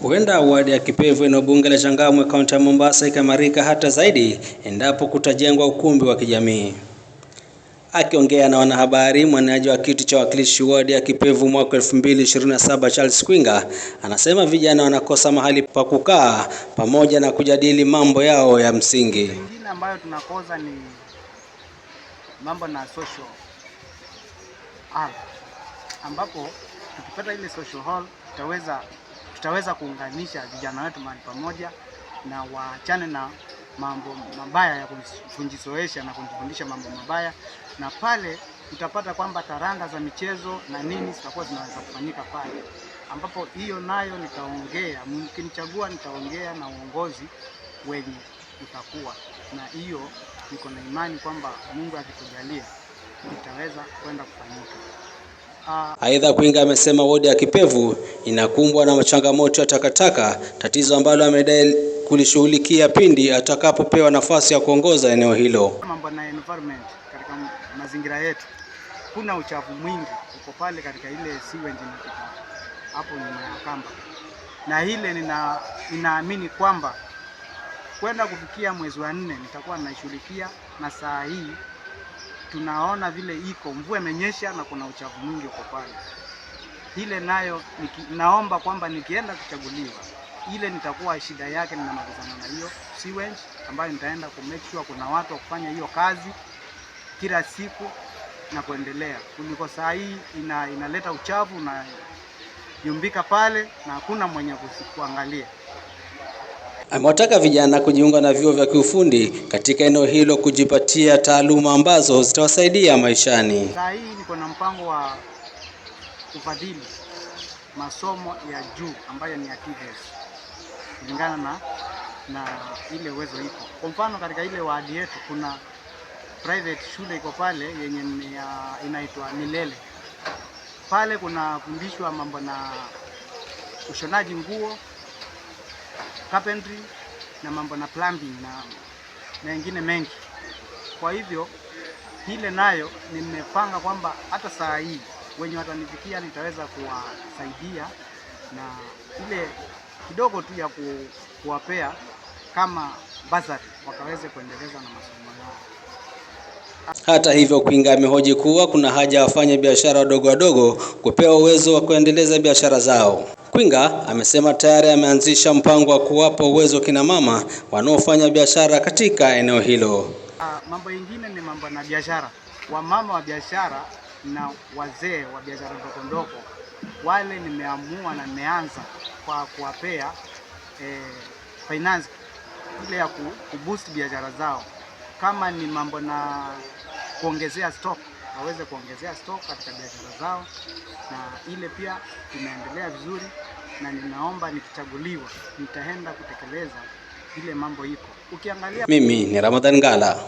huenda wadi ya Kipevu, eneo bunge la Changamwe, kaunti ya Mombasa, ikaimarika hata zaidi endapo kutajengwa ukumbi wa kijamii. Akiongea na wanahabari, mwaniaji wa kiti cha wakilishi wadi ya Kipevu mwaka 2027 Charles Kwinga anasema vijana wanakosa mahali pa kukaa pamoja na kujadili mambo yao ya msingi. Ingine ambayo tunakosa ni mambo na social hall, ambapo tukipata ile social hall tutaweza kuunganisha vijana wetu mahali pamoja na waachane na mambo mabaya ya kujizoesha na kujifundisha mambo mabaya, na pale utapata kwamba taranda za michezo na nini zitakuwa zinaweza kufanyika pale, ambapo hiyo nayo nitaongea, mkinichagua nitaongea na uongozi wenye utakuwa na hiyo. Niko na imani kwamba Mungu akitujalia itaweza kwenda kufanyika. Aidha, Kwinga amesema wodi ya Kipevu inakumbwa na changamoto ya takataka, tatizo ambalo amedai kulishughulikia pindi atakapopewa nafasi ya kuongoza eneo hilo. Mambo na environment katika mazingira yetu, kuna uchafu mwingi uko pale katika ile sewage inapita hapo nyuma ya kamba, na ile ninaamini kwamba kwenda kufikia mwezi wa 4 nitakuwa naishughulikia, na saa hii tunaona vile iko mvua imenyesha na kuna uchafu mwingi uko pale. Ile nayo naomba kwamba nikienda kuchaguliwa ile nitakuwa shida yake ninamalizana na hiyo sewage, ambayo nitaenda ku make sure kuna watu wa kufanya hiyo kazi kila siku na kuendelea, kuliko saa hii inaleta uchafu na yumbika pale na hakuna mwenye kuangalia. Amewataka vijana kujiunga na vyuo vya kiufundi katika eneo hilo kujipatia taaluma ambazo zitawasaidia maishani. Saa hii niko na mpango wa kufadhili masomo ya juu ambayo ni ya TVET kulingana na ile uwezo iko. Kwa mfano katika ile wadi yetu kuna private shule iko pale yenye inaitwa Milele. Pale kuna fundishwa mambo na ushonaji nguo, carpentry na mambo na plumbing na mengine mengi. Kwa hivyo ile nayo nimepanga kwamba hata saa hii wenye watanifikia nitaweza kuwasaidia na ile kidogo tu ya kuwapea kama bursary wakaweze kuendeleza na masomo yao. Hata hivyo, Kwinga amehoji kuwa kuna haja ya wafanya biashara wadogo wadogo kupewa uwezo wa kuendeleza biashara zao. Kwinga amesema tayari ameanzisha mpango wa kuwapa uwezo kina mama wanaofanya biashara katika eneo hilo. Mambo ingine ni mambo na biashara. Wamama wa biashara na wazee wa biashara ndogo ndogo wale nimeamua na nimeanza kwa kuwapea finance ile ya kuboost biashara zao. Kama ni mambo na kuongezea stock, waweze kuongezea stock katika biashara zao, na ile pia inaendelea vizuri, na ninaomba nikichaguliwa nitaenda kutekeleza ile mambo iko. Ukiangalia Mimi ni Ramadhan Ngala.